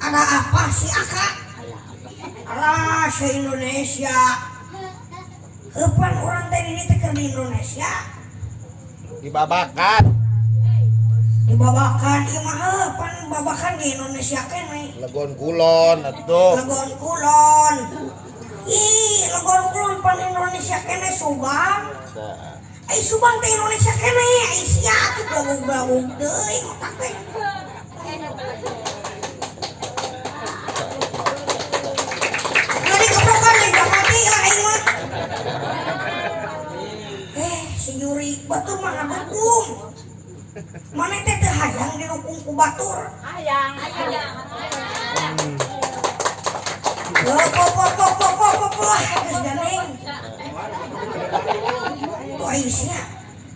Ada apa sih, Aka? Alah, se Indonesia. Kapan urang teh di teh keur di Indonesia? Dibabakan. Dibabakan ieu mah heuh, pan babakan di Indonesia keneh. Legon Kulon atuh. Legon Kulon. Ih, Legon Kulon pan Indonesia keneh Subang. Ai Subang teh Indonesia keneh, ai sia atuh belagug-belagug deui otak teh. Ngeri keprokan di mati lah aing mah. Si juri batur mah ngadukung. Maneh teh teu hayang didukung ku batur. Hayang, hayang. Pop pop pop pop pop pop lah geus gandeng. Tuh ai sia.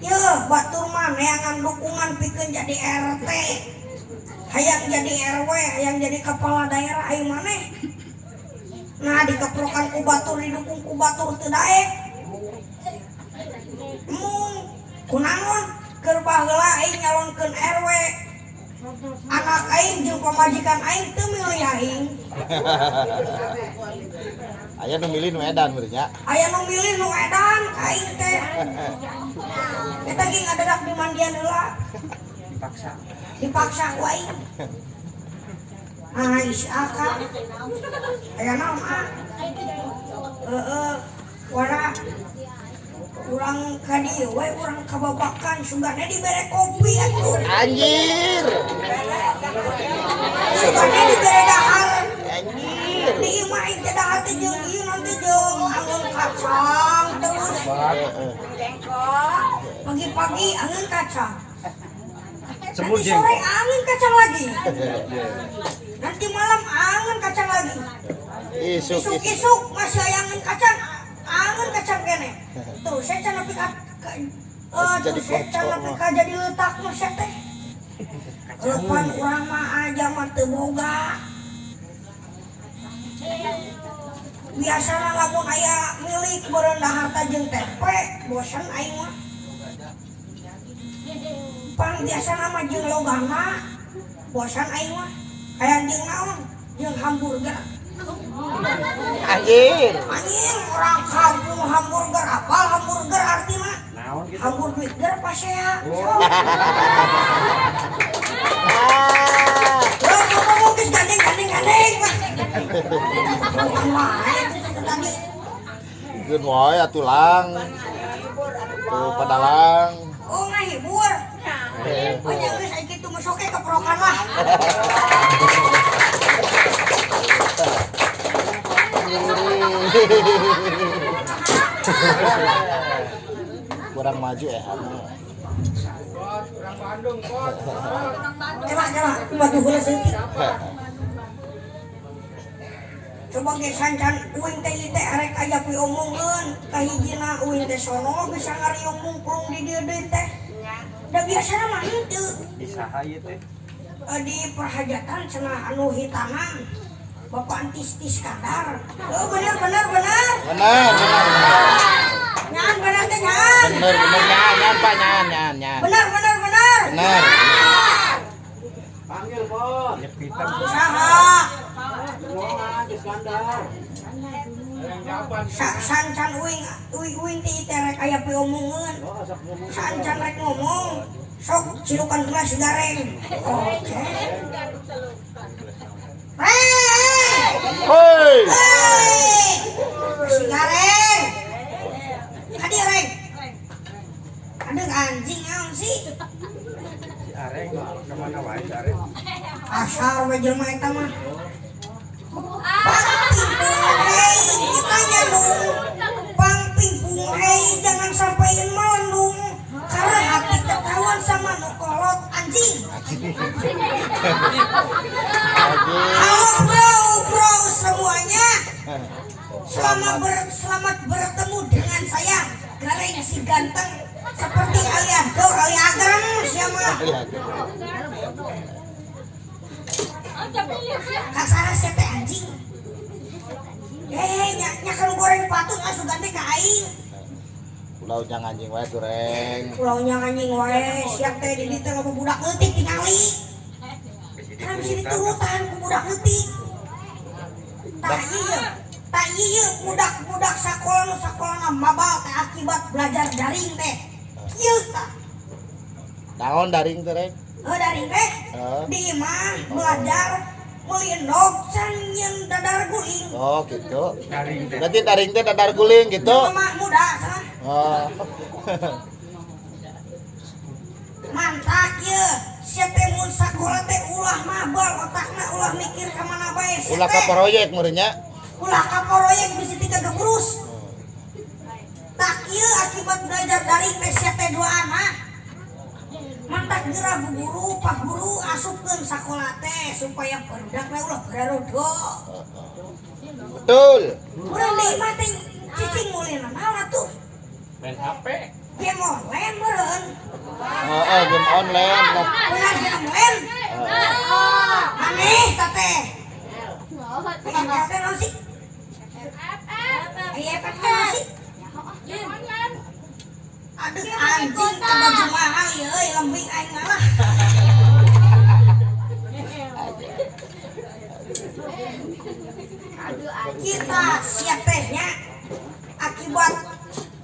Yeuh, batur mah neangan dukungan pikeun jadi RT. Hayang jadi RW, hayang jadi kepala daerah ai maneh. Nah, dikeprokan ku batur, didukung ku batur teu daek. Mung kunaon keur baheula aing nyalonkeun RW. Anak aing jeung pamajikan aing teu milih aing. Aya nu milih nu edan meureun nya. Aya nu milih nu edan ka aing teh. Eta ge ngadadak di mandian heula. Dipaksa. Dipaksa ku aing. Ah, isi aka. Aya naon ah? Heeh. Wara urang ka dieu we urang kababakan sugane dibere kopi atuh. Anjir. Sugane dibere dahar. Anjir. Di imah aing teh dahar teh jeung ieu nanti jeung angeun kacang terus. Pagi-pagi angeun kacang. Semur Nanti sore jengkol. angeun kacang lagi. Nanti malam angeun kacang lagi. Isuk isuk. Isuk-isuk masih angeun kacang, angeun kacang kene. Tuh saya can nepi ka Jadi terus saya can kocok nepi mah. ka jadi letak mah saya teh. Lepan urang mah aja mah teu boga. Biasana lamun aya milik beureun harta jeung tempe, bosen aing mah. Pan biasana mah jeung logana, bosen aing mah. Hayang jeung naon? Jeung hamburger. Anjir. Anjing orang kampung hamburger, apal hamburger artina? Naon gitu? Hamburger pasea. Ah. Lo ngomong geus gandeng gandeng gandeng lah. Bukan wae itu tadi. Geun wae atuh lang. Tuh padalang. Oh ngahibur. Oh nya geus ai kitu mah sok keprokan lah. Kurang maju ya. Kela kela maju heula saeutik. Coba ge sancan uing teh ieu teh arek aya piomongeun kahijina uing teh sono bisa ngariung mungklung di dieu deui teh. Da biasana mah henteu. Di saha ieu teh? Di perhajatan cenah anu hitanan Bapak Antis Iskandar. Oh benar benar benar. Benar, benar, benar. Nyaan benar teh nyaan. Bener, bener nyaan, nyaan Pak, nyaan, nyaan, nyaan. Benar benar benar. Benar. Panggil, Bos. Nyepitan. Saha? Semua Iskandar. Sancan uing uing uing teh teh rek aya piomongeun. Sancan rek ngomong. Sok cilukan heula si gareng. Oke. Hei! Hoi. Hei! Si gareng. Kadieu reng. Aduh anjing naon sih? Si Areng kemana wae si Areng? Asal we jelema eta mah. Pang ping hei, kita nyandung. Pang ping pung hei, jangan sampein melendung. Karena hati ketahuan sama nu kolot anjing. Halo bro, bro semuanya. Selamat bertemu dengan saya Gareng si ganteng seperti Aliado Ali Agrem siapa? Kasar sia teh anjing. Nya kalau goreng patut asup ganti ka aing. Pulau jang anjing wae tuh reng. Pulau nya anjing wae siap teh di dieu teh loba budak leutik tingali. Bisi diturutan ku budak leutik. Tah ieu, tah ieu budak-budak sakola nu sakolana mabal teh akibat belajar daring teh. Kieu tah. Naon daring teh, Reng? Heuh daring teh. Heeh. Di imah belajar meuli endog can nyeun dadar guling. Oh, gitu. Daring teh. Berarti daring teh dadar guling gitu. Mama muda sana. Oh. Mantak ye, sia teh mun sakola teh ulah mabal otakna ulah mikir ka mana bae sia Ulah ka teh. proyek meureun nya. Ulah ka proyek bisi tiga gebrus. Tak ieu akibat belajar daring teh sia teh dua anak. Mantak geura bu guru, pak guru asupkeun sakola teh supaya barudakna ulah bararodo. Betul. Urang deui mah teh cicing mulina naon atuh? Main HP. Game online meureun. Heeh, game online lah. Benar game online. Heeh. Aneh ta teh. Aya teh naon sih? Aya teh naon sih? Aduh anjing ka baju mahal ieu euy lembing aing malah. Kita sia teh nya akibat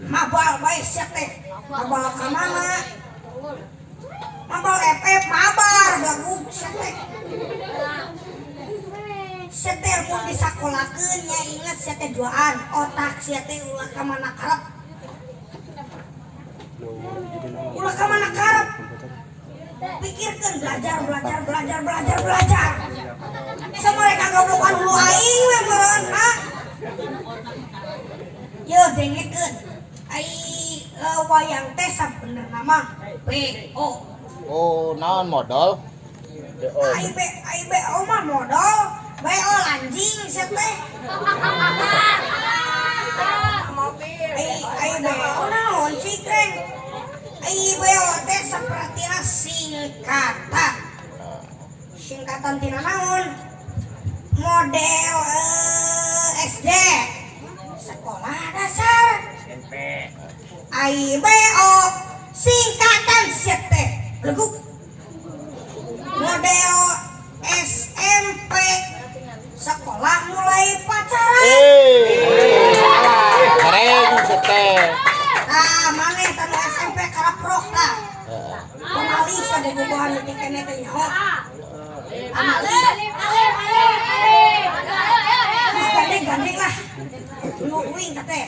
mabal bae sia teh. Mabal ka mana? Mabal FF mabar baguk sia teh. Sia teh mun disakolakeun nya inget sia teh duaan otak sia teh ulah ka mana karep. Ulah ka mana karep. Pikirkeun belajar belajar belajar belajar belajar. Samereka goblokan hulu aing we meureun ha. Yeuh dengekeun. Ai wayang teh sabenerna mah BO. Oh, naon modal? BO. Ai B ai BO mah modal, BO lanjing sia teh. Ai ai BO naon sih kreng? Ai BO teh sapertina singkatan. Singkatan tina naon? Model SD. Sekolah dasar. SMP. Ai BO singkatan sia teh. Leguk. Model SMP sekolah mulai pacaran. Eh, keren sih teh. Nah, maneh tanu SMP karaprok tah. Heeh. Pamali sabobogohan leutik keneh teh nyaho. Pamali. Terus gandeng-gandeng lah. Nu uing teh teh.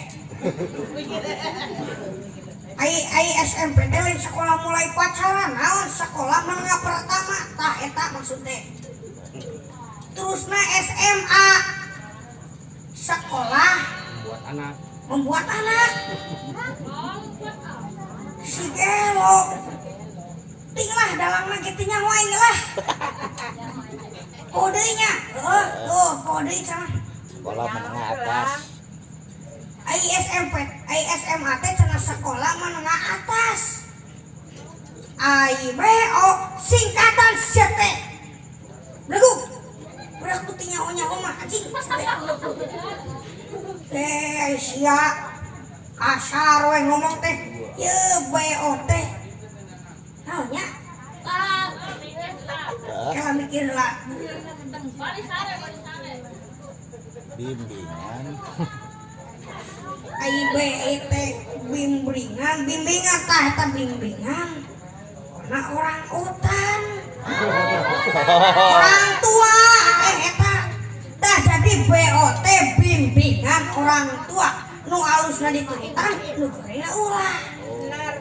Ai ai SMP teh lain sekolah mulai pacaran, naon sekolah menengah pertama tah eta maksud teh. Terusna SMA sekolah Buat anak. membuat anak. Si gelo. Ting lah dalangna kitu nya aing lah. Kodenya, heeh, tuh kode cenah. Sekolah menengah atas. Ai SMP, ai SMA teh cenah sekolah menengah atas. Ai BO singkatan sia teh. Beleguk. Budak tuh teu nyaho-nyaho mah anjing. Teh sia kasar we ngomong teh. Ye BO teh. Naon nya? Heeh. Kala mikir lah. Bimbingan. Ai B teh bimbingan, bimbingan tah eta bimbingan. Karena orang utan. Orang tua eta. Tah jadi BOT bimbingan orang tua. Nu alusna diturutan, nu gorengna ulah. Benar.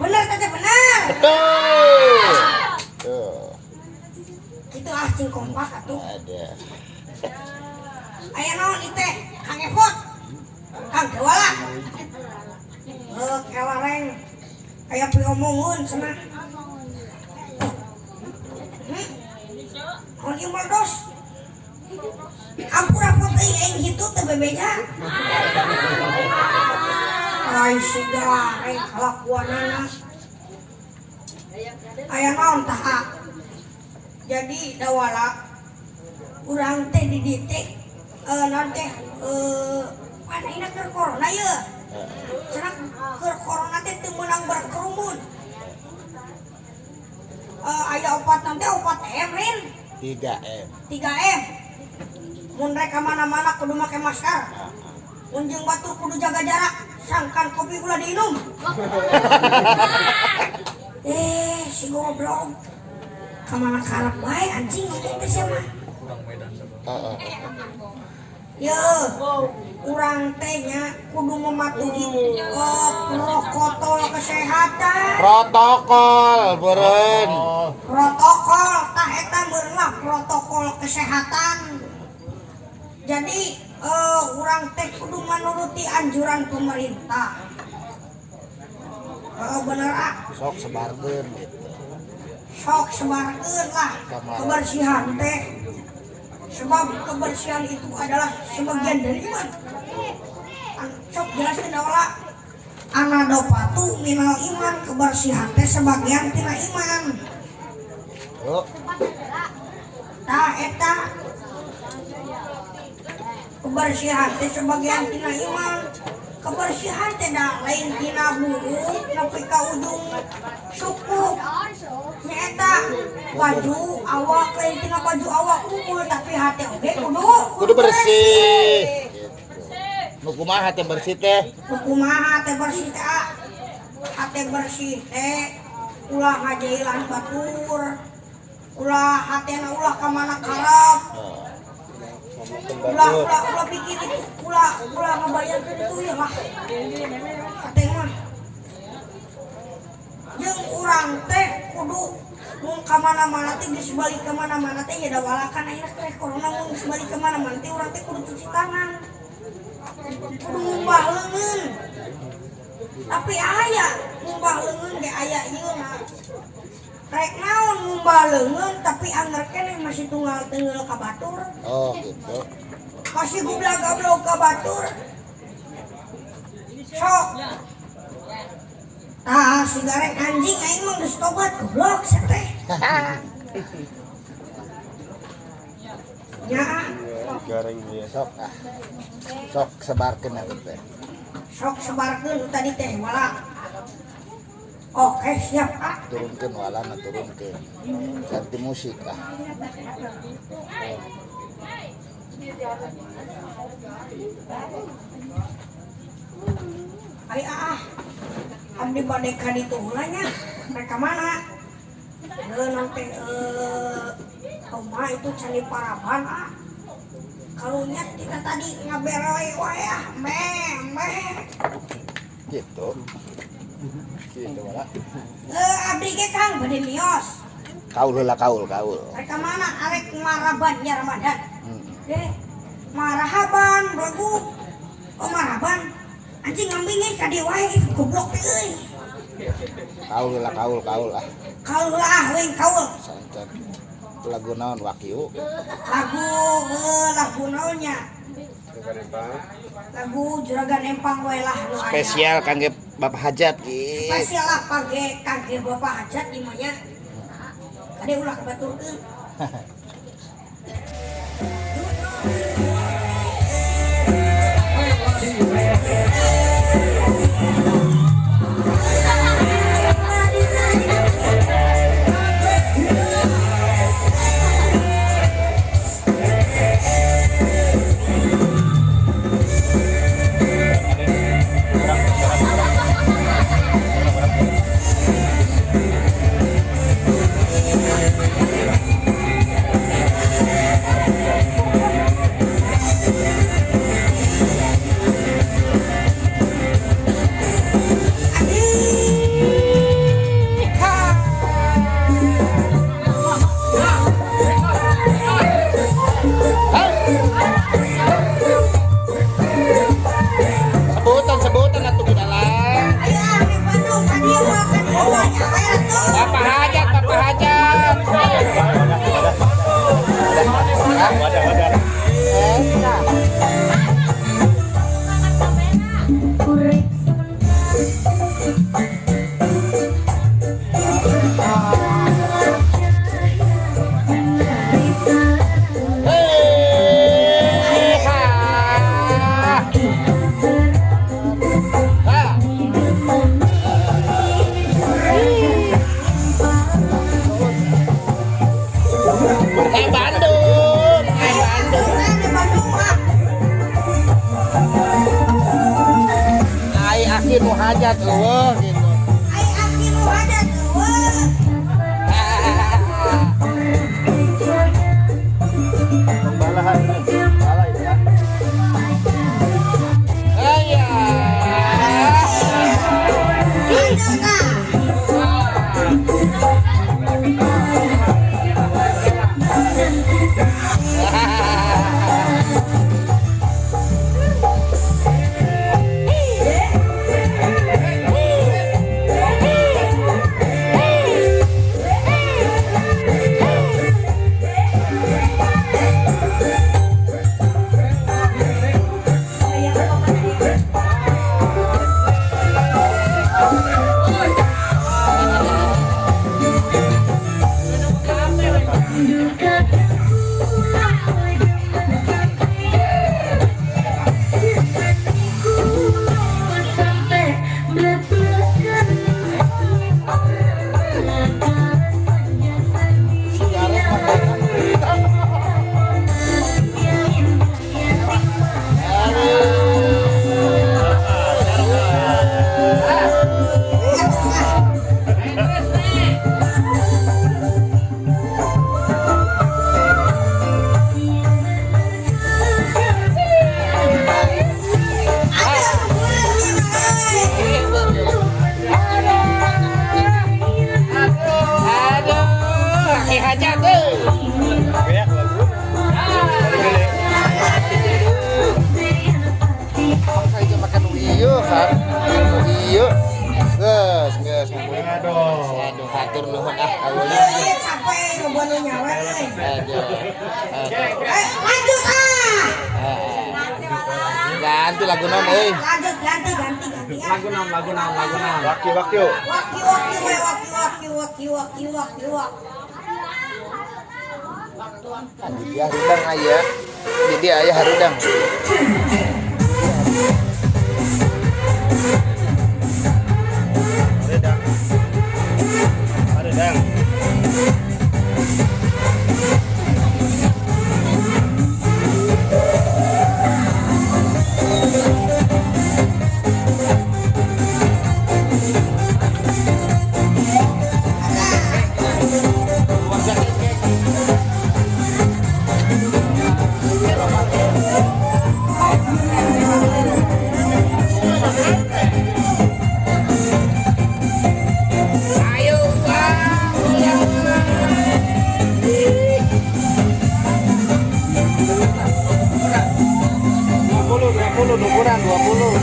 Bener teh bener. Betul. Tuh, Kitu ah cing kompak atuh. ada. Aya naon ieu teh? Kang Efot. Kang Dewala. Heuh, kelareng. Aya piomongeun cenah. Naon ieu meledos? Ampura putih aing hitu teu bebeja. Ai sudah aing kalakuanana. Aya naon tah? Jadi dawala urang teh di dieu teh naon teh pan ayeuna keur corona ye. Cenah keur corona teh teu meunang berkerumun. Aya opat nanti 4 M Rin. 3M. 3M. Mun rek ka mana-mana kudu make masker. Mun jeung batur kudu jaga jarak. Sangkan kopi ulah diinum. Si goblok. Kamana karep wae anjing ngomong teh sia mah. Heeh. Ye, urang teh nya kudu mematuhi protokol kesehatan. Protokol beureun. Protokol tah eta meureun lah protokol kesehatan. Jadi urang teh kudu menuruti anjuran pemerintah. Bener ah. Sok sebarkeun gitu. Sok sebarkeun lah kebersihan teh. Sebab kebersihan itu adalah sebagian dari iman. Sok jelaskeun awala. Anadopatu minal iman, kebersihan teh sebagian tina iman. Yuk. Tah eta kebersihan teh sebagian tina iman. Kebersihan teh da lain tina buuk nepi ka ujung suku. Nyaeta baju awak lain tina baju awak unggul tapi hate oge kudu bersih. Gitu. Nu kumaha teh bersih teh? Nu kumaha teh bersih teh? Hate bersih teh ulah ngajailan batur. Ulah hatena ulah ka mana karep. Ulah ulah ulah pikir itu, ulah ulah ngabayangkeun itu ya lah. Hate mah. Jeung urang teh kudu mun ka mana-mana teh geus balik ka mana-mana teh ya da walakan ayeuna teh corona mun geus balik ka mana-mana teh urang teh kudu cuci tangan. Kudu ngumbah leungeun. Tapi aya ngumbah leungeun ge aya ieu na. Rek naon ngumbah leungeun tapi anger keneh masih tunggal tengeul ka batur. Oh gitu. Masih gublag-gablog ka batur. Sok. Tah si gareng anjing aing mah geus tobat goblok sia teh. Nya Gareng ya. Sok ah. Sok sebarkeun atuh teh. Sok sebarkeun tadi teh wala. Oke siap ah. Turunkeun walana turunkeun. Ganti musik ah. Ari ah. Abdi bade ka ditu heula nya. Rek ka mana? Heuh teh kumaha itu Candi Paraban ah. Kalunya kita tadi ngaberoy wae ah, meh. Gitu. Gitu wala. Abdi ge Kang bade mios. Kaul heula kaul, kaul. Rek ka mana? Arek maraban nya Ramadan. Marahaban belagu. Oh marahaban. Anjing ngambing ge ka dieu wae goblok teh euy. Kaul lah kaul, kaul ah. Kaul lah euy kaul. Sancan. Lagu naon wakiu? Lagu lagu naonnya? Lagu Juragan Empang we lah nu aya. Spesial kangge Bapak Hajat gitu. Spesial lah kangge Bapak Hajat ieu mah nya. Kade ulah kabaturkeun. Hajat eueuh gitu. Ai aki nu hajat eueuh. Balahan. Balah itu ya. Aya. Lanjut ah. Si Arek mah Atuh ah. Aduh, bulan ieu mah euy. Aduh, aki hajat euy. Kayak lagu. Saya aja makan ieu kan. Ieu. Geus, geus ngumpulin. Aduh. Aduh, hatur nuhun ah awalnya. Ieu ieu capek nyoba nu nyawa euy. Aduh. Aduh. Eh, lanjut ah. Ganti lagu naon euy. Lanjut ganti ganti ganti ah. Lagu naon, lagu naon, lagu naon. Waki waki. Waki waki we waki waki waki waki waki waki. Di dia harudang aya. Di dia aya harudang. Ada dang. Ada dang. Ayo, Bang. 20 20 ukuran 20.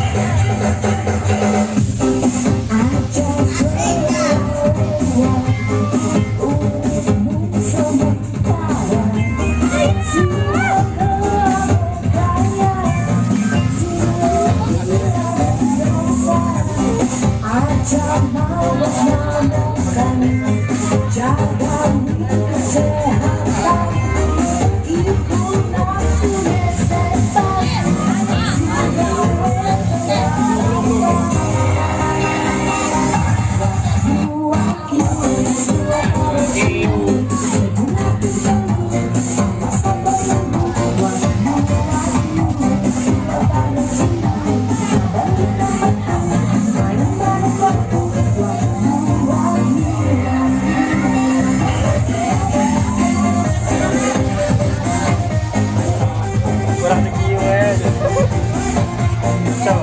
Kurang di kieu we. So.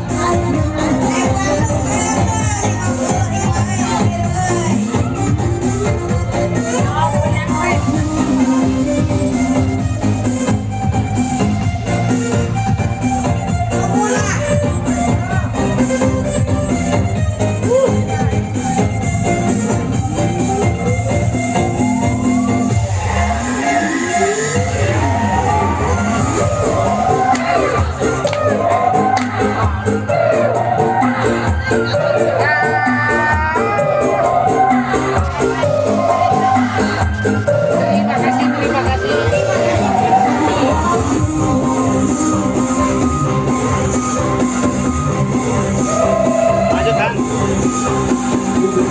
Eh, Bandung euy, 55 euy. Pemula. Terima kasih, terima kasih. Lanjut kan?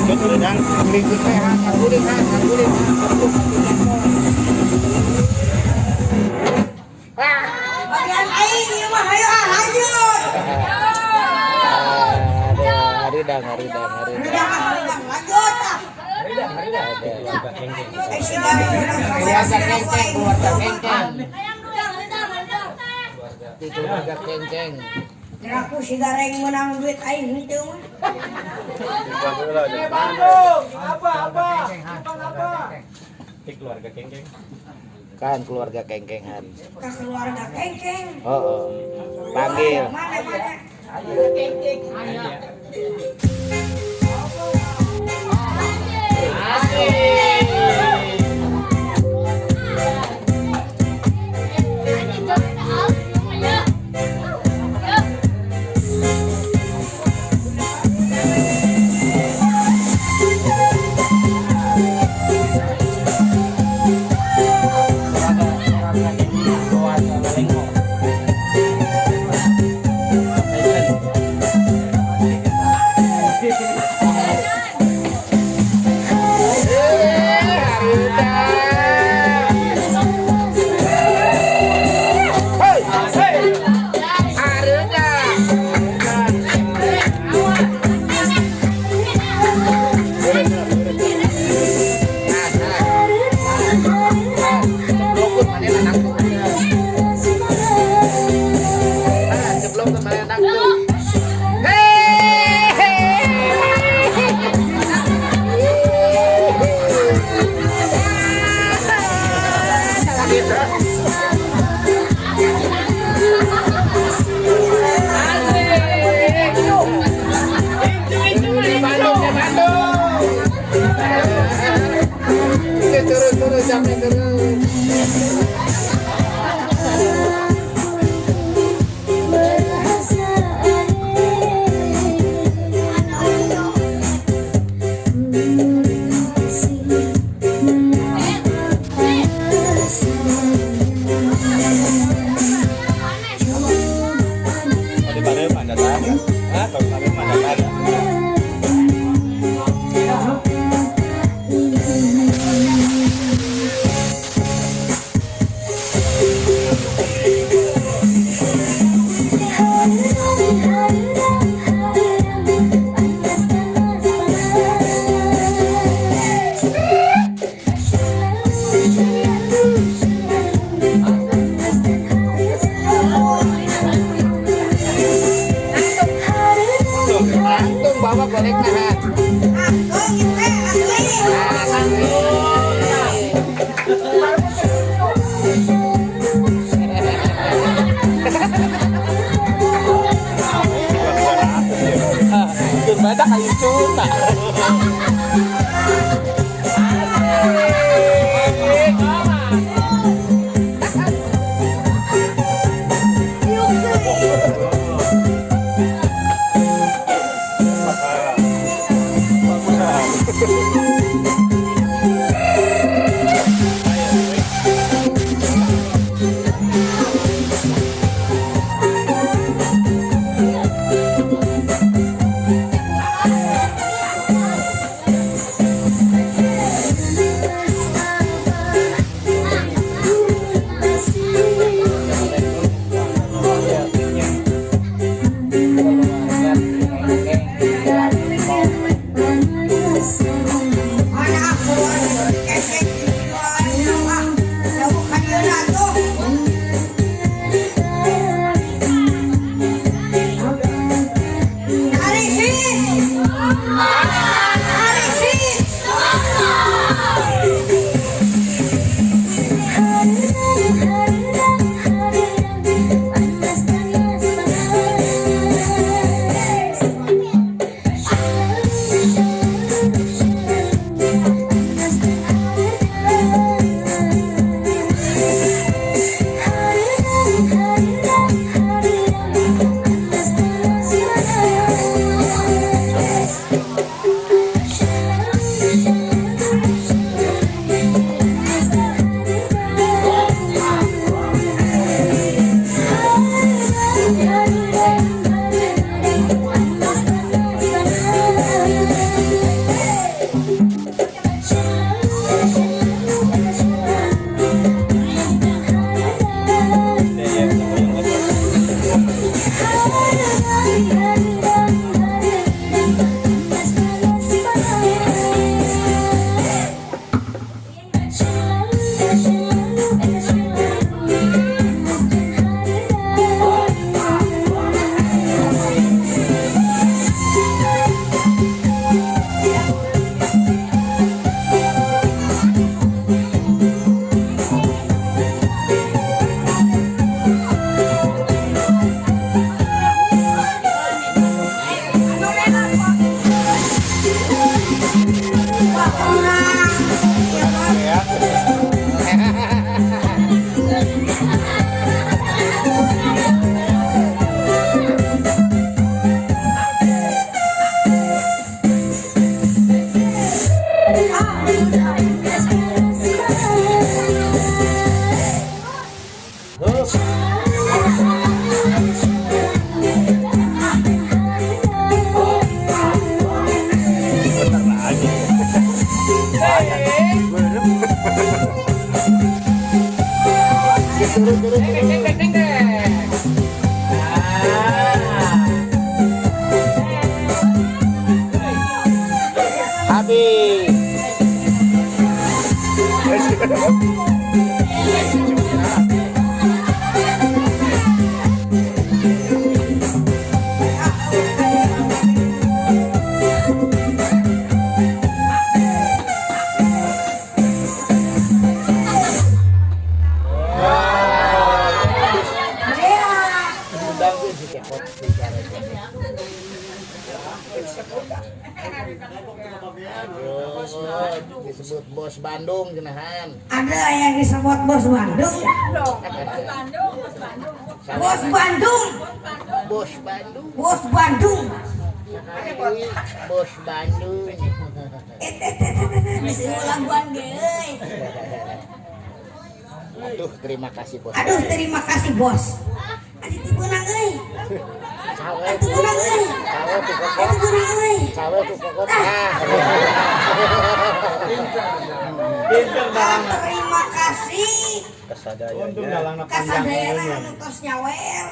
Lanjut dang. Guling teh, guling, guling. Bagian aing ieu mah hayo ah lanjut. Aduh. Haridang, haridang, haridang. Haridang, haridang. Lanjut ah. Haridang, haridang. Eh si Gareng menang Keluarga kengkeng, keluarga kengkeng. Hayang duit, haridang, haridang teh. Di keluarga kengkeng. Kira aku si Gareng menang duit aing henteu mah. Keluarga kengkeng. Kan keluarga kengkenghan. Ka keluarga kengkeng. Oh, oh. Panggil. Mana mana. Anjing, jangan ada aus, ya. Ya. Keluarga kengkeng. Eh, haridang. Hei, hei. Haridang. Nah, nah. Nah, ceblokkeun manehna nangtung. Nah, ceblokkeun manehna nangtung. Hei. Di Bandung, di Bandung. Turun, turun, sampai turun. Tadi pada mana tadi? Hah? Tadi mana tadi? Langsung bawa balik nah. Angkeung ieu teh asli. Keur badak kayu cuna. Turun, turun, turun. Deng deng deng. Habis. Undang tuh si Cepot, si Gareng. Aduh, disebut bos Bandung jenahan. Ada yang disebut bos Bandung. Bos Bandung. Bos Bandung. Bos Bandung. Sekali bos Bandung. Eh, eh, eh, eh, eh, bisa laguan ge euy. Aduh, terima kasih bos. Aduh, terima kasih bos. Aduh, teu beunang euy. Cawe, Teu beunang euy. cawe tuh kokot. Teu beunang euy. Cawe tuh kokot. Ah. Ah, terima kasih. Untung dalangna panjang Kasadayana anu tos nyawer.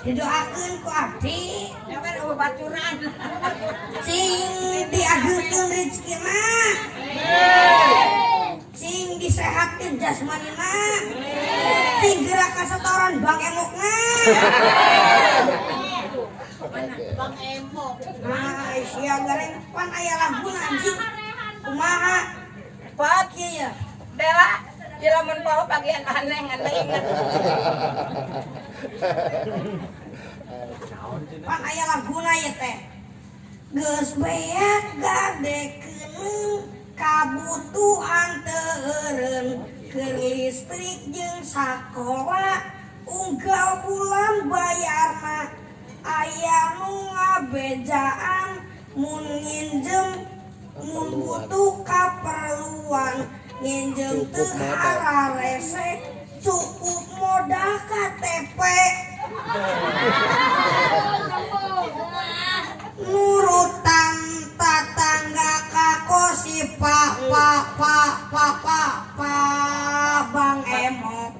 Didoakeun ku abdi. Nyawer eueuh baturan. Sing diageurkeun rezekina. Sing disehatkeun jasmanina. Sing geura kasetoran Bang Emokna. Bang Emok. Nah, sia gareng pan aya laguna anjing. Kumaha? Pak ieu ya. Bella, ieu lamun poho bagian aneh ngan inget. Pan aya laguna ieu teh. Geus beak gade keuneung kabutuhan teu eureun keur listrik jeung sakola unggal bulan bayarna aya nu ngabejaan mun nginjem mun butuh kaperluan nginjem teu Cukup modal. hararese cukup modal KTP nurutan tatangga kakosi pak pak pak pak pak pak Bang Emok.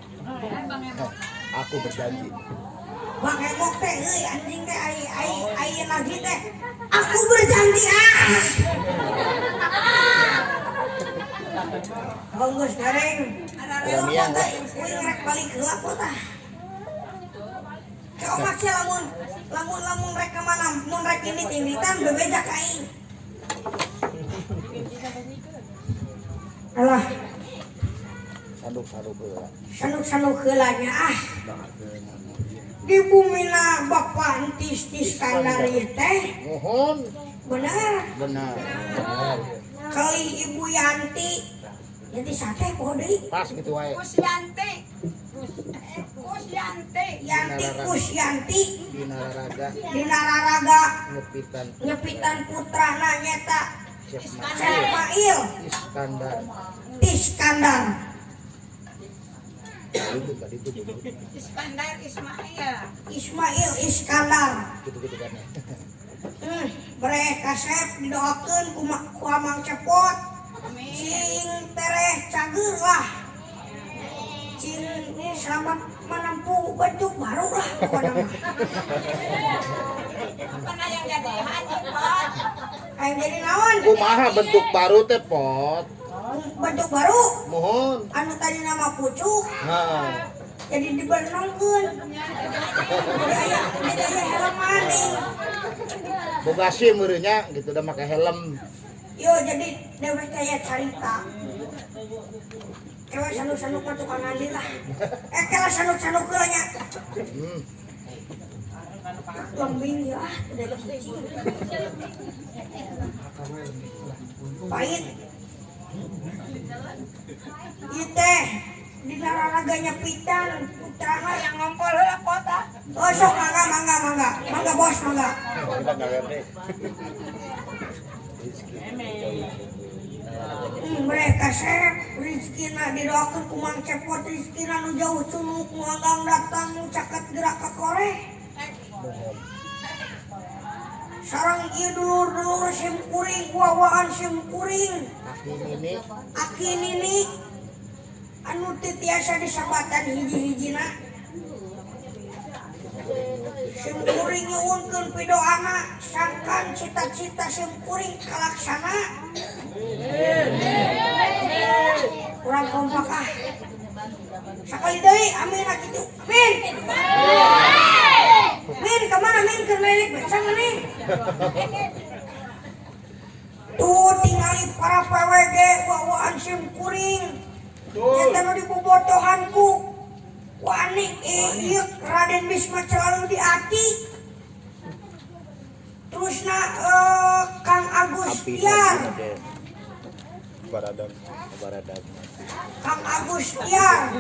Aku berjanji. Bang Emok teh euy anjing teh ai ai ai lagi teh aku berjanji ah. Oh geus gareng. Beranian, teh uing rek balik heula po tah. Ke omat sia lamun lamun lamun rek ka mana mun rek indit-inditan bebeja ka aing. Alah, Sanduk-sanduk heula. sanuk-sanuk heula nya ah. Di bumina Bapak Entis Iskandar ieu teh Mohon bener benar. kali Ibu Yanti. Yanti sate poho deui. Pas gitu wae. Kusyanti. Kusyanti. Yanti Kusyanti Dina raraga dina raraga nyepitan nyepitan putrana nyeta Chef Chef Mail Iskandar. Iskandar. Itu tadi itu dulu. Iskandar Ismail. Ismail Iskandar. Gitu-gitu kan ya. Mereka kasep didoakeun ku ku Amang Cepot. Amin. Sing tereh cager lah. Sing selamat menempuh bentuk baru lah pokoknya mah. Apa na yang jadi haji, Pot? Kayak jadi naon? Kumaha bentuk baru teh pot? Bentuk baru Mohon. anu tadi nama pucuk Nah, jadi dibenongkeun. Jadi aya helm maning. boga SIM meureunnya gitu udah make helm. Yo jadi dewek kayak carita. Cewek sanuk-sanuk mah tukang ngandi lah. Eh kela sanuk-sanuk heula nya. Lembing ya ah, udah cicing. Pahit. Ieu teh dina raraga nyepitan putrana Yang ngompol heula Pot ah. Oh sok mangga mangga mangga mangga bos mangga. Mereka sep rezekina didoakeun ku Mang Cepot rezekina nu jauh cunuk nu anggang datang nu caket gerak ka koreh. Sareng ieu dulur-dulur sim kuring wawaan sim kuring Aki nini aki nini anu ti tiasa disebatan hiji-hijina. Sim kuring nyuhunkeun pidoana sangkan cita-cita sim kuring kalaksana. Kurang kompak ah. Sakali deui amin kitu. Amin. Min kemana min keur lilik beca maneh? Tuh tingali para PWG wawaan sim kuring. Eta nu dibobotohan ku wani ieu Raden Bisma selalu di ati. Terusna Kang Agus Tiar. Baradam, baradam. Kang Agus Tiar,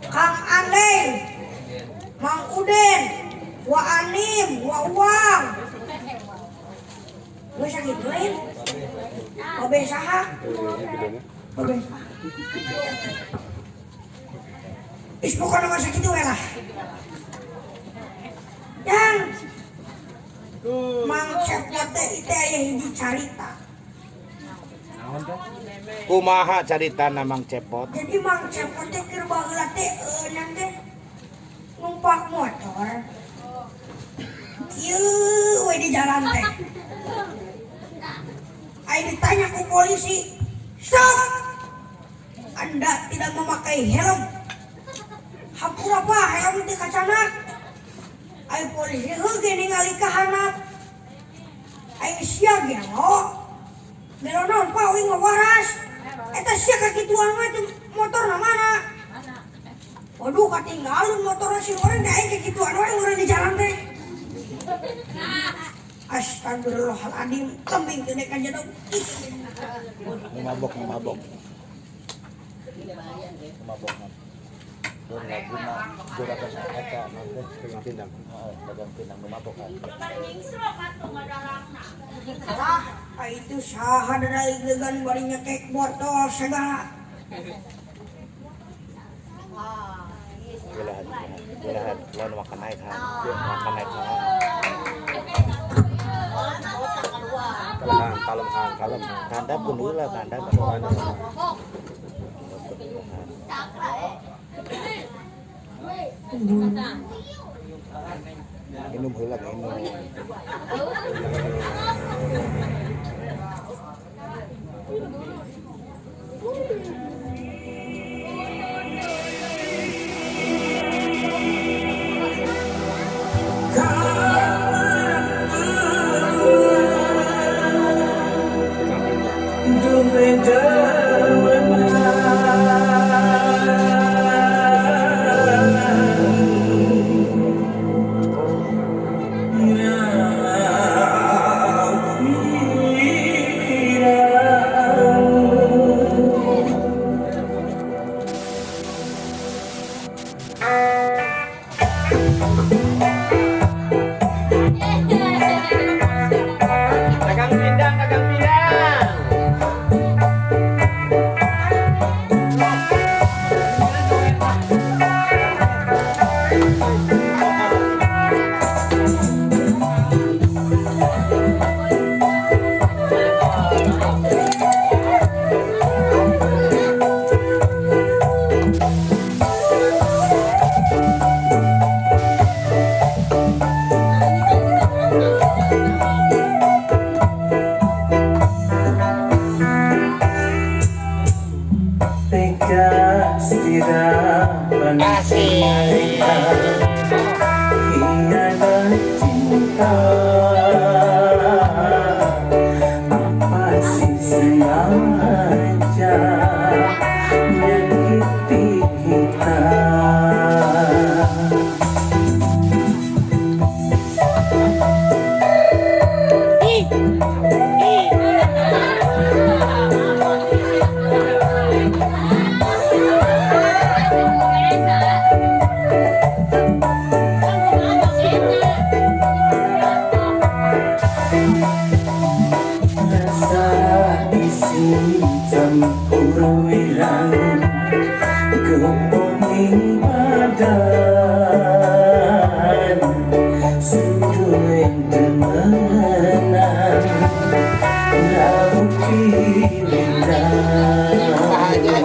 Kang Andeng, Mang Uden, Wa Anim, Wa Uang. Geus sakitu lain. Babe saha? Babe saha? Is pokona mah sakitu we lah. Yang Mang Cepot teh itu aya hiji carita. Kumaha caritana Mang Cepot? Jadi Mang Cepot teh keur baheula teh eunang teh numpak motor. Kieu we di jalan teh. Ai ditanya ku polisi, "Stop! Anda tidak memakai helm." Hampura Pak, helm teh kacanak. Ai polisi heuh ge ningali ka handap. Ai sia gelo. Gelo naon Pak, uing mah waras. Eta sia kakituan mah teh motorna mana? Waduh, katinggalun motorna si orang da aing kakituan wae urang di jalan teh. Astagfirullahaladzim, kambing teh ka jedog. Mabok, mabok. Mabok. Don laguna juragan eta teh pegang pindang. Heeh, pegang pindang nu mabok kan. Tah, itu saha dadaegegan bari nyekek botol segala. Gelahan, gelahan. Lawan makan naik han. Makan naik han. Kalem, kalem han, kalem. Kandap pun heula, kandap. Minum heula, minum. Dagang pindang, dagang pindang.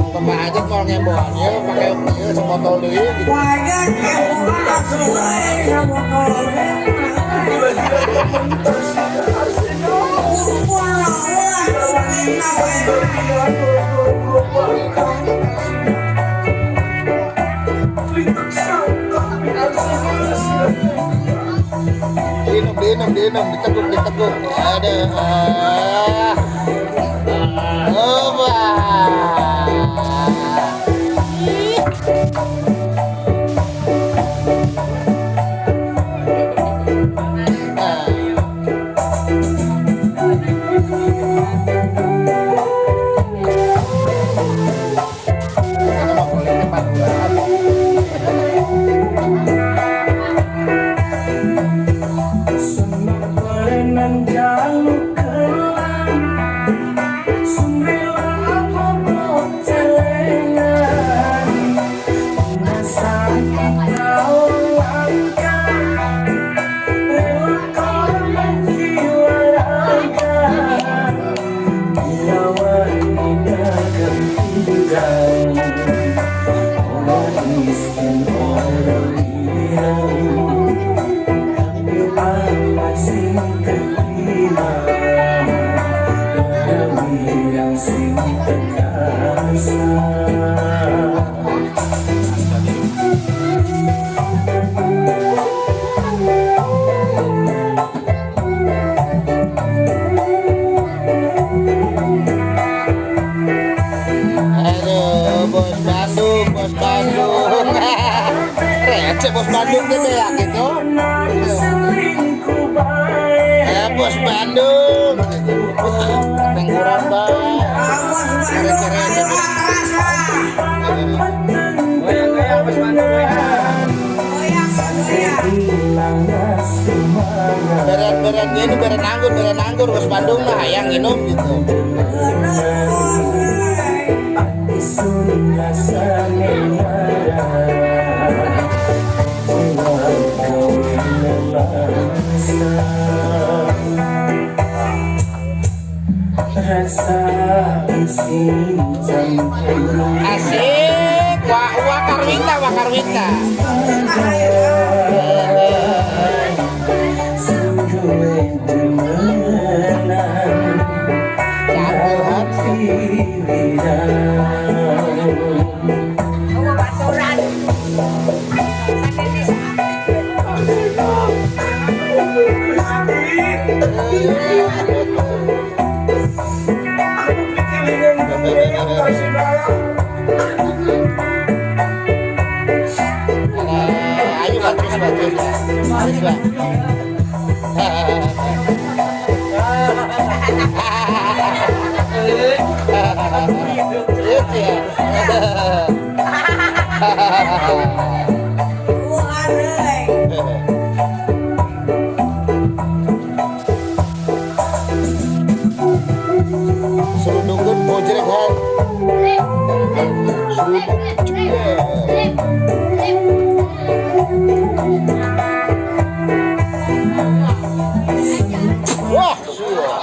Bapak aja mau ngemboan ya pakai ieu sebotol deui gitu. Wajan emboan atuh euy sabotol deui. Kumpul atuh kita we. Diinum, diinum, diinum, diteguk, diteguk. Ada. Ah. Oba. Ah. Karena mau kulitnya 4 bulan. Aduh, bos Bandung, bos Bandung. Receh bos Bandung gitu ya gitu. Eh, bos Bandung. Tengguran bang. Ah, bos Bandung ayo rasa. Goyang-goyang bos Bandung goyang. Goyang goyang. Beren-beren ini beren anggur bos Bandung mah hayang minum gitu. Geuneuh bos euy. Asik, wah wah karwita, wah karwita. Tah ayo. Campur hati. Bawa baturan. Sanenis. Alah, ayo Pak, terus Pak, terus Pak. Terus Pak. Lucu ya. Bukan euy. Serudungkeun bojrek han. Serudung jebret. Wah, sia.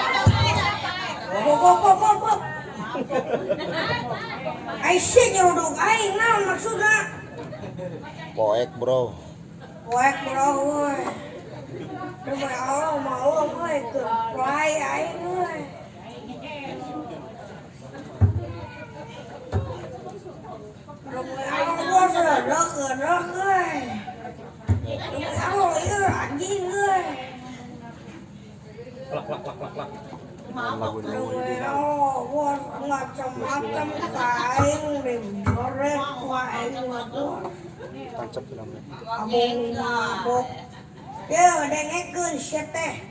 Bop bop bop bop bop. Ai sia nyeruduk aing naon maksudna? Poek, bro. Poek bro euy. Demi Allah maklum euy keur play aing euy. Demi Allah bos reudek reudek euy. Demi Allah ieu anjing euy. Lagu Demi Allah bos macam-macam ka aing diborek ku aing mah bos. Tancap film. Abong mabok. Ye dengekeun sia teh.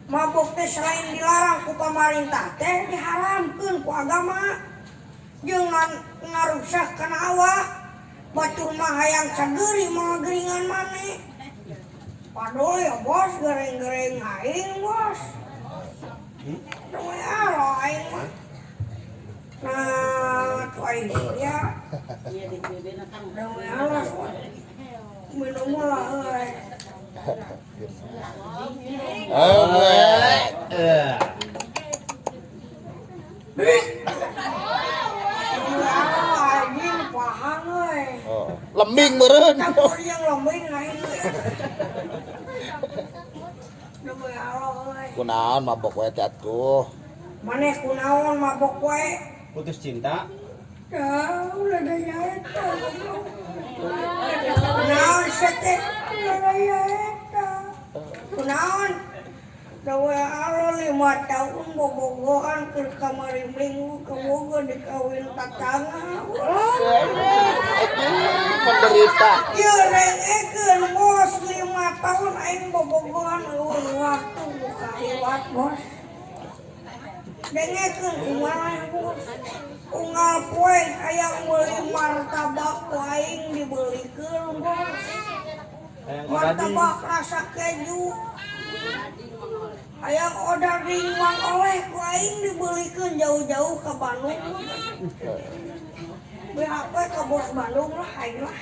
Mabok teh selain dilarang ku pamarintah teh diharamkeun ku agama. Jeung ngarusak kana awak. Batur mah hayang cageuri mah geringan maneh. Padahal ya bos gereng-gereng aing bos. Demi Allah aing mah. Nah, tuh aing ya. Demi Allah minum lah euy. Oh, Eh. Lembing meureun. Campur jeung lembing aing. Demi Allah euy. Kunaon mabok wae teh atuh. Maneh kunaon mabok wae? Putus cinta. Dah, ulah da nyaeta. Kunaon sia teh? Ulah da nyaeta. Kunaon? Dawe Allah 5 tahun bobogohan keur kamari minggu kaboga dikawin tatangga. Menderita. Ieu rengekeun bos 5 tahun aing bobogohan eueun waktu buka liwat bos. Dengekeun kumaha bos. Unggal poe hayang meuli martabak ku aing dibelikeun bos. Martabak rasa keju. Hayang odading mang oleh ku aing dibelikeun jauh-jauh ke Bandung. BHP ke bos Bandung lah aing lah.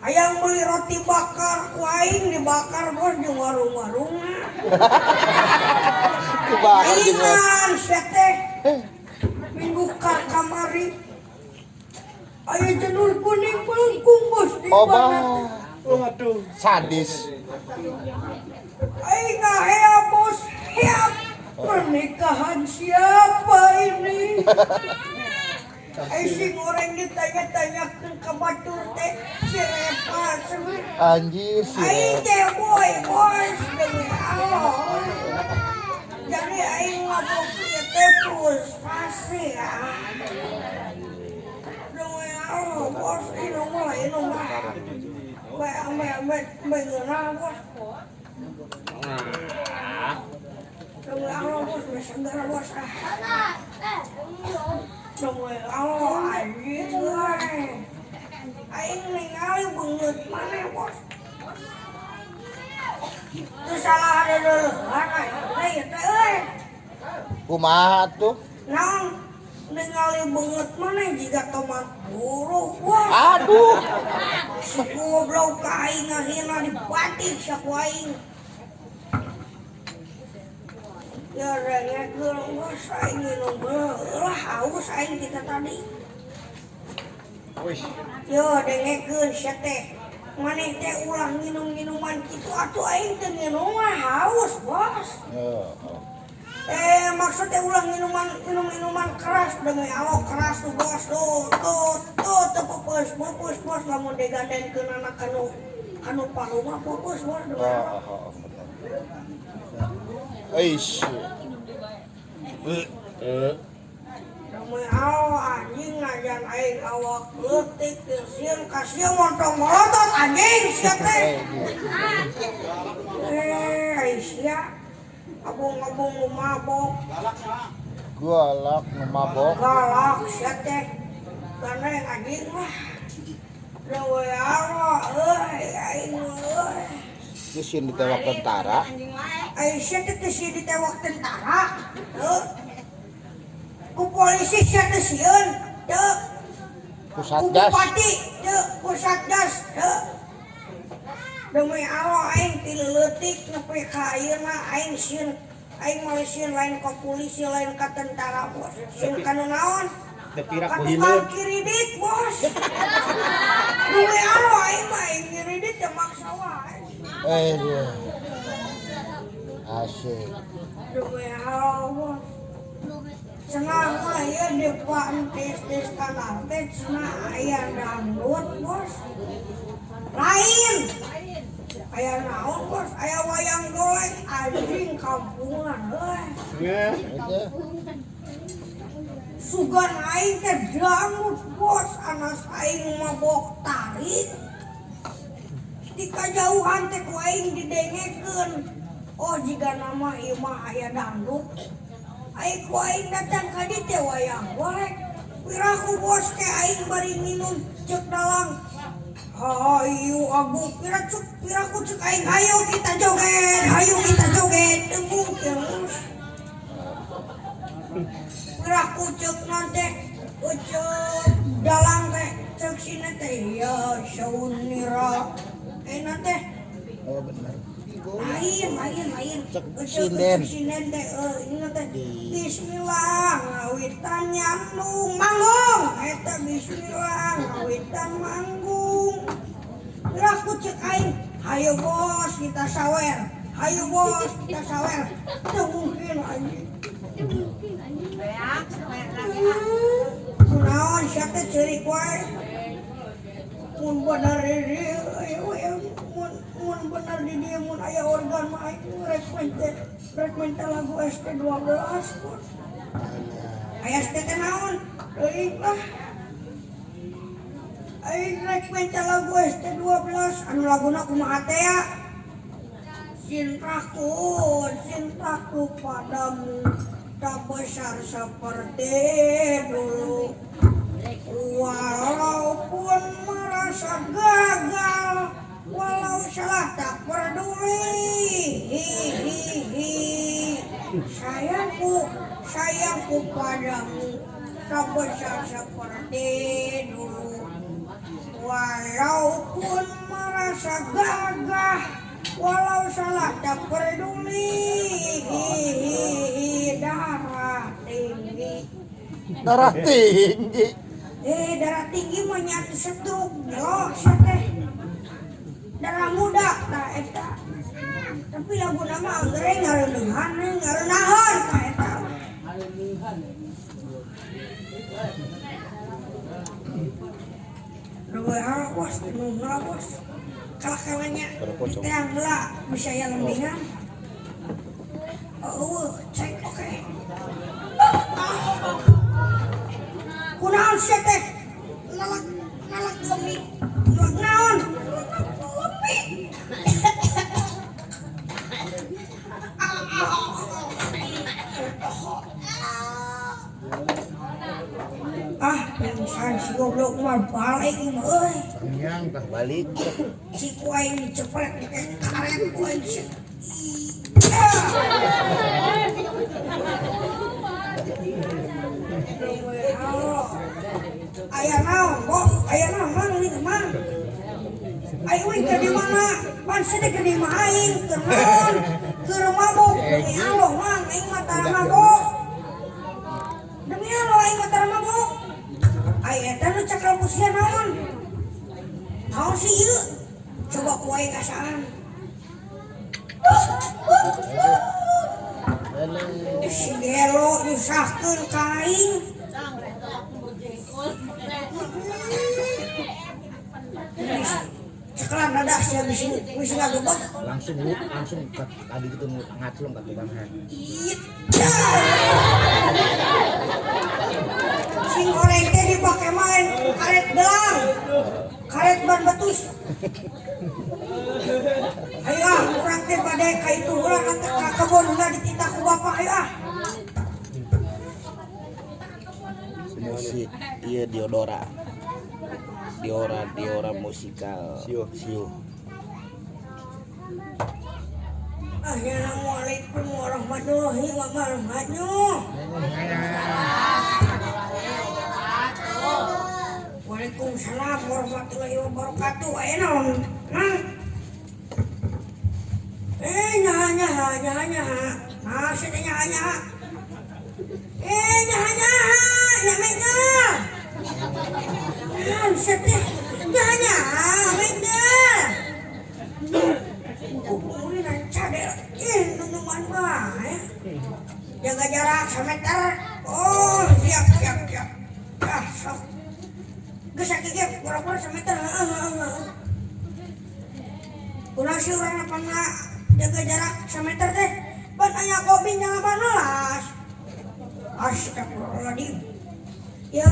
Hayang beli roti bakar ku aing dibakar bos di warung-warungna. Dibakar jeung Aingan sia teh. Minggu ka kamari aya janur kuning melengkung bos di Obah. mana. Waduh. Sadis. Aing ngahea bos, heap. Pernikahan siapa ini? Aing si goreng ditanya-tanyakeun ka batur teh si Repa cenah. Anjir si Aing teh boy bos demi Allah. Jadi aing mabok ieu teh frustasi ah. Demi Allah bos, inum lah inum lah. Bae ame ame ame ngeunah bos. Demi Allah bos, geus segar bos ah. Demi Allah anjing euy. Aing ningali beungeut maneh bos. Teu salah deuleuhan aing teh ieu teh euy. Kumaha tuh? Naon ningali beungeut maneh jiga tomat buruk bos. Aduh. Si goblok ka aing ngahina dibatik sia ku aing. Ya rengekeun bos aing minum lah haus aing kita tadi. Wih. Yo dengekeun sia teh. Maneh teh ulah nginum-minuman kitu atuh aing teu nginum mah haus bos. Heeh. Maksudnya ulah minuman minum-minuman keras demi Allah keras tuh bos tuh tuh tuh tuh pupus pupus bos lamun digandenkeun anak kanu kanu palu mah pupus bos demi Allah. Oh, Eish. Demi Allah anjing ngajan aing awak leutik sieun ka sieun montong molotot anjing sia teh. Sia abung-abung nu mabok. Galak nu mabok. Galak sia teh. Gandeng anjing mah. Demi Allah euy aing euy. Geus sieun ditewak tentara. Aing sia teh teu sieun ditewak tentara. Heuh. Ku polisi sia teu sieun, teu. Ku Ku satgas. bupati teu, ku satgas teu. Demi Allah aing ti leutik nepi ka ayeuna aing sieun aing moal sieun lain ka polisi lain ka tentara bos. Sieun ka nu naon? Teu pira Ka ku tukang hileud. kiridit bos. Demi Allah aing mah aing kiridit teu maksa wae. Eh, asik. Demi Allah bos. Cenah mah ieu di pantis tis kanal teh cenah aya dangdut bos. Lain. Aya naon bos? Aya wayang golek anjing kampungan euy. Sugan aing teh dangdut bos anas aing mabok tarik. Di kajauhan teh ku aing didengekeun. Oh jiga nama ieu mah aya dangdut. Aing ku aing datang ka dieu teh wayang golek. Piraku bos teh aing bari minum ceuk dalang. Hayu agung pira cuk piraku cek aing hayu kita joget, hayu kita joget teu mungkin bos. Piraku ceuk non teh ceuk dalang teh ceuk sina teh ya saunira. Enak teh. Oh bener. Lain, lain, lain. Sinden. Sinden teh ini teh bismillah ngawitan nyandung manggung. Eta bismillah ngawitan manggung. Gerak ku cek aing, hayo bos kita sawer. Hayo bos kita sawer. Teu mungkin anjing. Beak, sawer lagi ah. Kunaon sia teh ceurik wae. Mun bener di dieu mun mun bener di dieu mun aya organ mah aing rek rek minta lagu ST12 bos. Aya ST teh naon? Teuing lah. Aing rek minta lagu ST12 anu laguna kumaha teh ya? Cintaku, cintaku padamu tak besar seperti dulu. Walaupun merasa gagal, walau salah tak peduli. Hihihi. Sayangku, sayangku padamu tak besar seperti dulu. Walaupun merasa gagah, walau salah tak peduli. Hihihi. Darah tinggi. Darah tinggi. Darah tinggi mah nyatu stroke, gelo sia teh. Darah muda tah eta. Tapi lagu nama anggrek ngareuneuhan ngareunahan tah eta. Dua bos, minum heula bos. Kalah-kalahnya diteang heula bisa ya lembingan. Oh, cek oke. Kunaon sia teh? Nalak nalak lemi. Nalak naon? Nalak lemi. Ah, pingsan si goblok mah balik ieu mah euy. Yang tah balik. Si ku aing dicepret pakai karet ku aing si. Aya naon, Bok? Aya naon mang ini teh mang? Aing euy keur di mana? Pan sedih keur di imah aing, keur naon? Keur mabok demi Allah mang, aing mah tara mabok. Demi Allah aing mah tara mabok. Ai eta nu cakal ku sia naon? Naon sih ieu? Coba ku aing asaan. Si gelo nyusahkeun ka aing. Ceklan dadah sia bisi bisi ngagebeg. Langsung lu langsung ke tadi gitu ngaclong ke tukang. Sing goreng teh dipake main karet gelang, karet ban betus. Ayo ah, urang teh bade ka itu heula ka kebon heula dititah ku bapak ayo ah. Musik iya Diodora. Diora Diora musikal. Siu siu. Assalamualaikum warahmatullahi wabarakatuh. Waalaikumsalam warahmatullahi wabarakatuh. Ayo naon? Nang. Nyaha nyaha nyaha nyaha. Nah, sia teh nyaha nyaha. Nyaha nyaha, nyamekna. Naon sia teh? Nyaha nyaha, mekna. Kukurin cadel. Nunuman bae. Jaga jarak semeter. Oh, siap siap siap. Ah, sok. Geus sakieu pura-pura semeter. Heeh heeh heeh. Kurang sih urang pangna jaga jarak semeter teh. Pan aya kopi nya 18. Astagfirullahaladzim. Ya,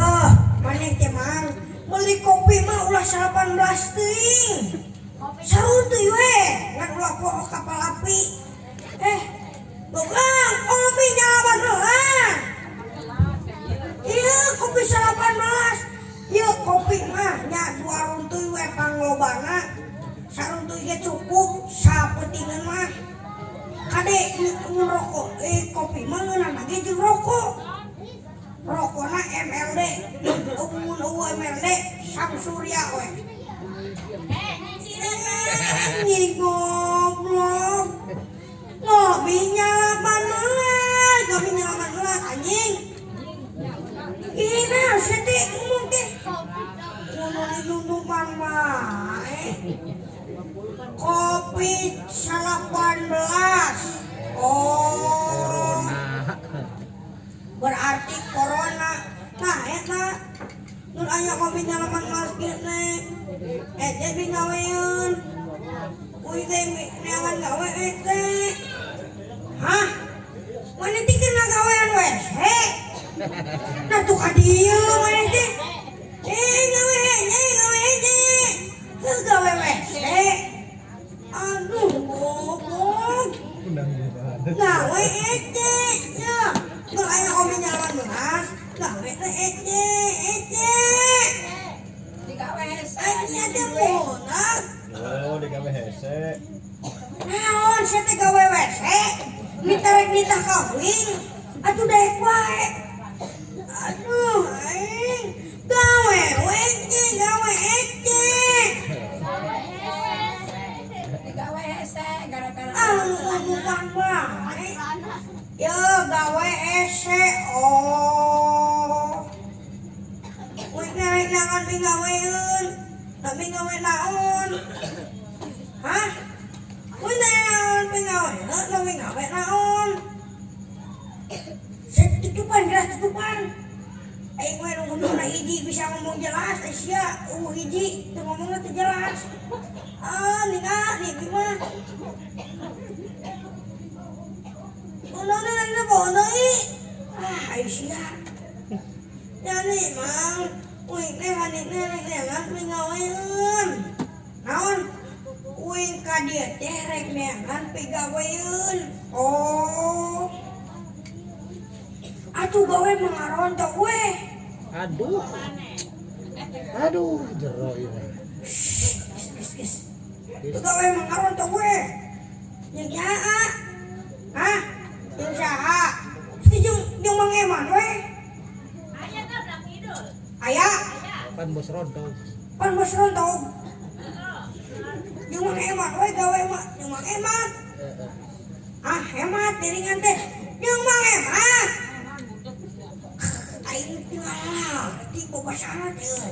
maneh teh mang meuli kopi mah ulah 18 teuing. Saruntuy we, ngan ulah poho kapal api. Goblok, kopi nya 18. Ieu kopi 18. Ieu kopi mah nya dua runtuy we panglobana. Saruntuy ge cukup sapetingeun mah. Kade ngerokok, kopi mah ngeunana ge jeung rokok. Rokona MLD, mun eueuh MLD Samsurya we. Ih, goblok. Kopinya 18, kopinya 18 anjing. Ini sedih ngomong teh. Ngono dilundukan bae. Kopi 18. Oh. Berarti corona. Nah, eta nun aya kopi 18 kieu teh. Eh, digaweun. Uy teh neangan gawe teh. Hah? Mana teh kena gawean WC? Nah tuh ka dieu mana teh? Eh, gawe hese, gawe hese. Heuh gawe WC. Aduh, goblok. Gawe hese. Ya, nu aya kopi 18, gawe teh hese, hese. Digawe hese. Anjing teh bonak. Oh, digawe hese. Naon sia teh gawe WC? Minta rek nitah kawin. Atuh daek wae. Aduh, aing gawe WC, gawe hese. Digawe hese gara-gara Ah, bukan wae. Ya gawe hese. Oh. Wih rek nangan migaweun. Tapi gawe naon? Hah? Wih naon migaweun, tapi gawe naon? Tutupan, geus tutupan. Aing mah nu ngomongna hiji bisa ngomong jelas, eh sia eueuh hiji teu ngomongna teu jelas. Ah, ningali mah. Ulah na bawa deui. Ah, ai sia. Ya nih, Mang. Uing teh hanit teh rek neangan pigaweun. Naon? Uing ka dieu teh rek neangan pigaweun. Oh. Atuh gawe mah ngarontok we. Aduh. Aduh, jero ieu. Geus, geus. Tuh gawe mah ngarontok we. Jeung nyaa. Hah? Jeung saha? Si jeung jeung Mang Eman we. Aya tah belah kidul. Aya, Pan bos rontong. pan bos rontog. Jeung Mang Eman we gawe mah, jeung Mang Eman. Ah, hemat diringan teh. Jeung Mang Eman. Aing teu ngarti babasana teh euy.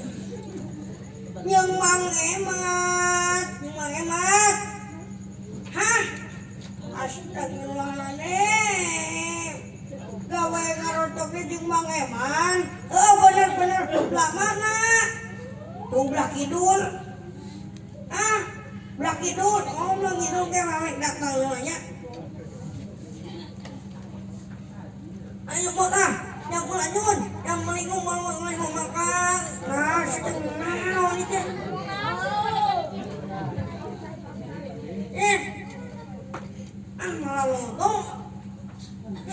Jeung Mang Emat, jeung Mang Emat. Hah? Astagfirullahaladzim. Gawe ngarontoknya jeung Mang Eman. Heuh, bener-bener belah mana? Tuh belah kidul. Ah, belah kidul. Oh, belah kidul teh rame datang nya. Ayo buat ah, yang lanjut, yang menikung mau mau makan. Nah, sedang naon itu. Eh, ah malah lontong.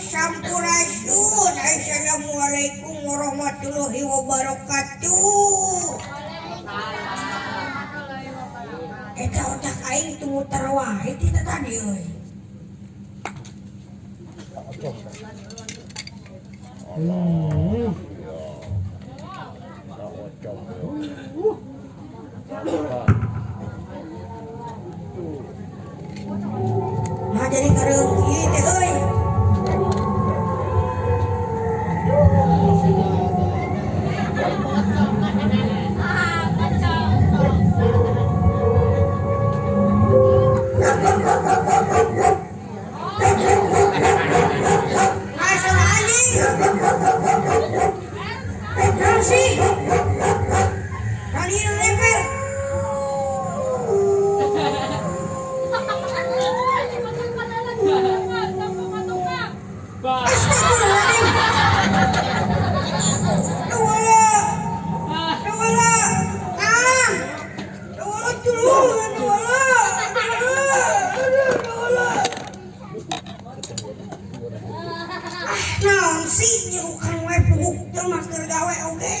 Sampurasun, assalamualaikum warahmatullahi wabarakatuh. Eta otak aing teu muter wae ti tadi euy. Nah jadi kareung ieu teh euy. Masalah anjing. Naon sih? Kali ini nempel. Astagfirullahaladzim. Nawala. Nawala. Ah. Nawala tulungan nawala. Aduh, nawala. Ah, naon sih nyerukan we puguk teh mah keur gawe oge.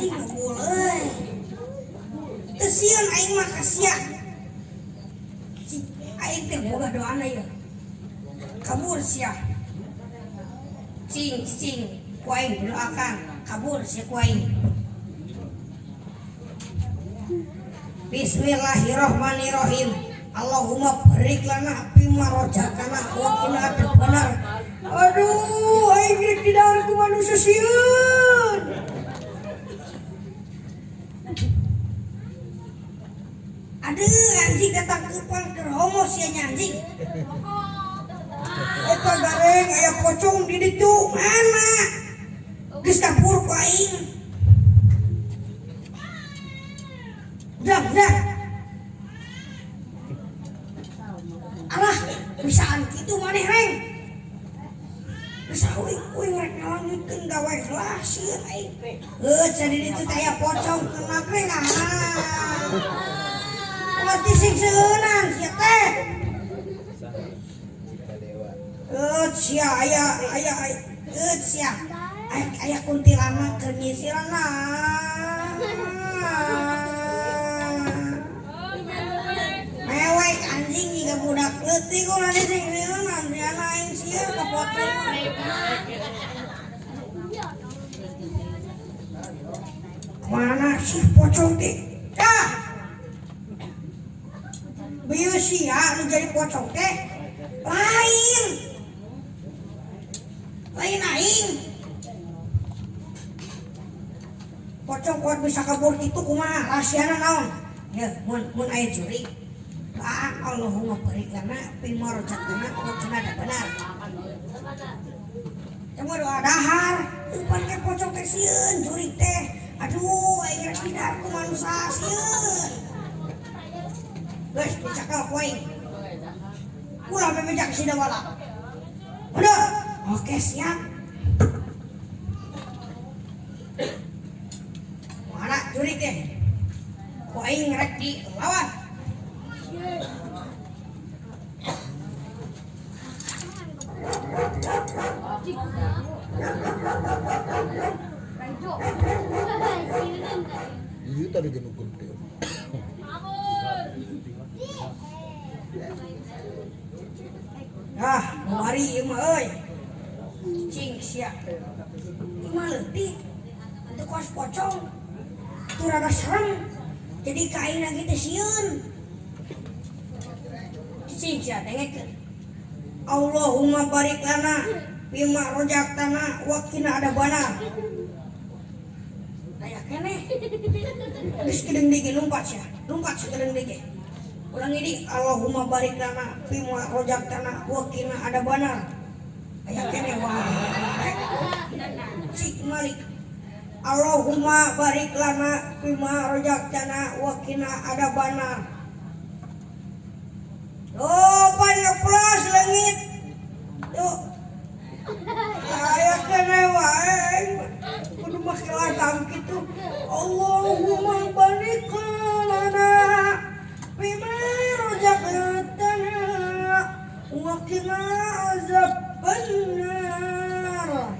Anjing ngebul euy. Teu sieun aing mah ka sia. Aing teh boga doana ieu. Kabur sia. Cing cing ku aing doakan kabur sia ku aing. Bismillahirrahmanirrahim. Allahumma barik lana fima razaqtana wa qina adzabannar. Aduh, aing rek didahar ku manusia sieun. Aduh, anjing katangkepan keur homo sia nya anjing. Eta gareng aya pocong di ditu mana? Geus kabur ku aing. Udah, udah. Alah, bisaan kitu maneh reng. Geus uing rek ngalanjutkeun gawe lah sieun aing. Heuh, jadi ditu teh aya pocong kena reng ah. Ulah tising seueunan sia teh. Heuh, sia aya aya heuh sia. Aya kuntilanak keur nyisiran. Mewek anjing jiga budak leutik ulah dising seueunan sia aing sieun ka pocong. Mana sih pocong teh? Dah. Bieu sia nu jadi pocong teh lain. Lain aing. Pocong kuat bisa kabur kitu kumaha? Rahasiana naon? Ya, mun aya jurig. Doa Allahumma barik lana fima razaqtana wa qina adzabannar. Cuma doa dahar, umpan ke pocong teh sieun jurig teh. Aduh, aing rek didahar ku manusia sieun. Geus dicakal ku aing. Ulah bebejak si Dawala. Udah, oke siap. Mana jurig teh? Ku aing rek dilawan. Iya tadi genu gede. Ah, mari ieu mah euy. Cicing sia. Ieu mah leutik. Teu kos pocong. Teu rada serem. Jadi ka aing lagi teh sieun. Cicing sia dengekeun. Allahumma barik lana fima razaqtana wa qina adzabannar. Aya keneh. Geus kedeung deui lumpat sia. Lumpat sakedeung deui. Ulang ini Allahumma barik lana fima razaqtana wa qina adzabannar. Aya keneh wae. Cik Malik. Allahumma barik lana fima razaqtana wa qina adzabannar. Oh, pan plus leungit. Tuh. Aya keneh wae. Kudu make lagam kitu. Allahumma barik lana fima razaqtana wa qina adzabannar.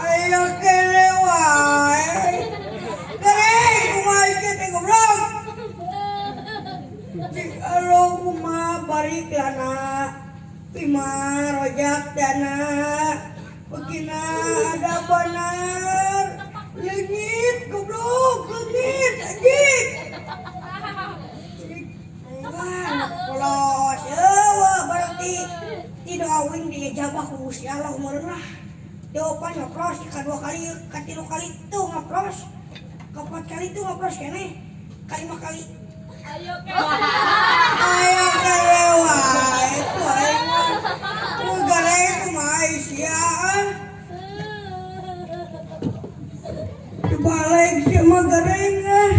Aya keneh wae. Gereng kumaha ieu teh goblok. Allahumma barik lana fima razaqtana wa qina adzabannar. Leungit goblok, leungit anjing. Wah, polos. Eueuh berarti ti doa uing diijabah ku Gusti Allah meureun lah. Jawaban ngaplos ka dua kali, ka tilu kali tuh ngaplos. Ka empat kali tuh ngaplos keneh. Ka lima kali. Ayo Ayo kene wae tuh aing mah. Ku gareng kumaha sia. Dibalik sia mah gareng ah.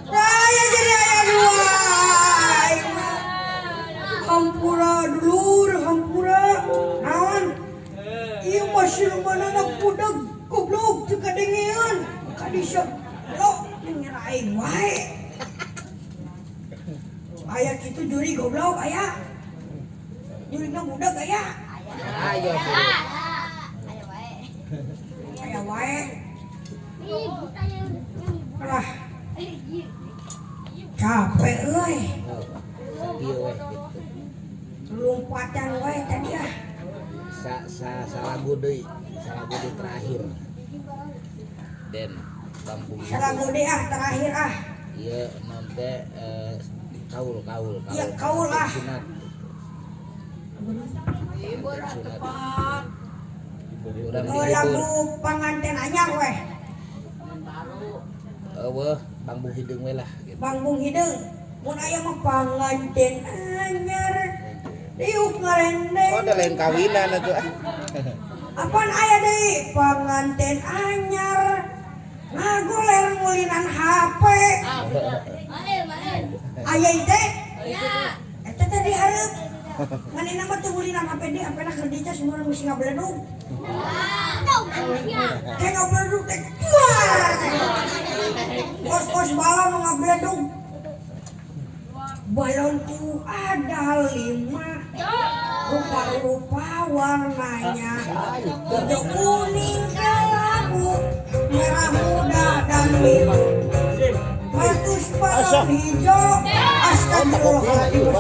Aya jadi aya dua. Aing mah. Hampura dulur, hampura. Naon? Ieu mah silumanana budak goblok teu kadengean. Kadisya blok nyerah aing wae. Aya kitu juri goblok aya. Jurina budak aya. Ayo. Ayo wae. Aya wae. Lah. Capek euy. Sakieu we gitu. Lompatan wae tadi ah. Sa sa salagu deui, salagu deui terakhir. Den Bambung. Salagu deui ah terakhir ah. Ieu naon teh kaul kaul kaul. Iya kaul ah. Sunat. Sunat. Urang lagu panganten anyar weh. Eueuh, Bangbung Hideung we lah gitu. Bangbung Hideung. Mun aya mah panganten anyar. Diuk ngarendeng. Oh, da lain kawinan atuh ah. Apaan aya deui panganten anyar. Ngagoler ngulinan HP. Aya teh? Eta teh dihareup. Manehna mah teu ngulinan HP deui, HP-na keur dicas mun geus ngabeledug. Teh ngabeledug teh. Kos-kos balon ngabeledug. Balonku ada 5. Rupa-rupa warnanya. Hijau, kuning, kelabu, merah muda dan biru. Ratus balon hijau. Astagfirullahaladzim.